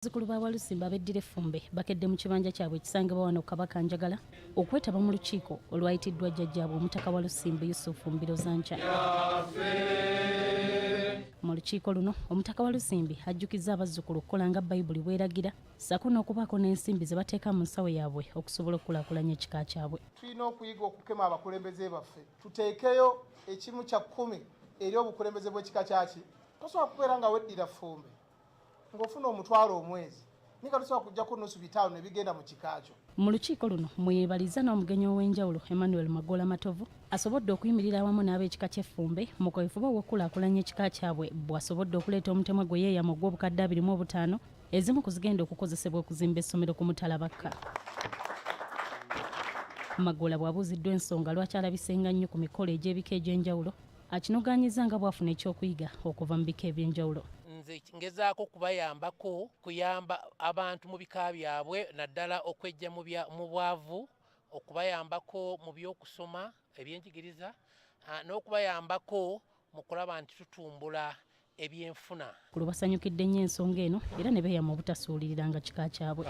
Bazzukulu ba Walusimbi abeddira Effumbe bakedde mu kibanja kyabwe ekisangibwa wano Kabaka Njagala okwetaba mu lukiiko olwayitiddwa jjajjaabwe Omutaka Walusimbi Yusufu Mbirozankya. Mu lukiiko luno Omutaka Walusimbi ajjukizza abazzukulu okukola nga Bayibuli bw'eragira ssaako n'okubaako n'ensimbi ze bateeka mu nsawo yaabwe okusobola okukulaakulanya ekika kyabwe. Tulina okuyiga okukema abakulembeze baffe, tuteekeyo ekimu kya kkumi eri obukulembeze bw'ekika kyaki. Tosobola kubeera nga weddira Ffumbe ng'ofuna 500 omwezi, naye nga tosobola kuggyako nusu 500 ne bigenda mu kika kyo. Mu lukiiko luno mweyebalizza n'omugenyi ow'enjawulo Emmanuel Magoola Matovu asobodde okuyimirira awamu n'ab'ekika ky'Effumbe mu kaweefube ow'okukulaakulanya ekika kyabwe bw'asobodde okuleeta omutemwa gwe yeeyama ogw'obukadde 25 ezimu ku zigenda okukozesebwa okuzimba essomero ku Mutala Bakka. Magoola bw'abuuziddwa ensonga lwaki alabisenga nnyo ku mikolo egy'ebika egy'enjawulo akinogaanyizza nga bw'afuna ekyokuyiga okuva mu bika eby'enjawulo. Nze ngezaako kubayambako kuyamba abantu mu bika byabwe naddala okwejja mu bwavu, okubayambako mu by'okusoma ebyenjigiriza n'okubayambako mu kulaba nti tutumbula ebyenfuna. Kulo basanyukidde nnyo ensonga eno era ne beeyama obutasuuliriranga kika kyabwe.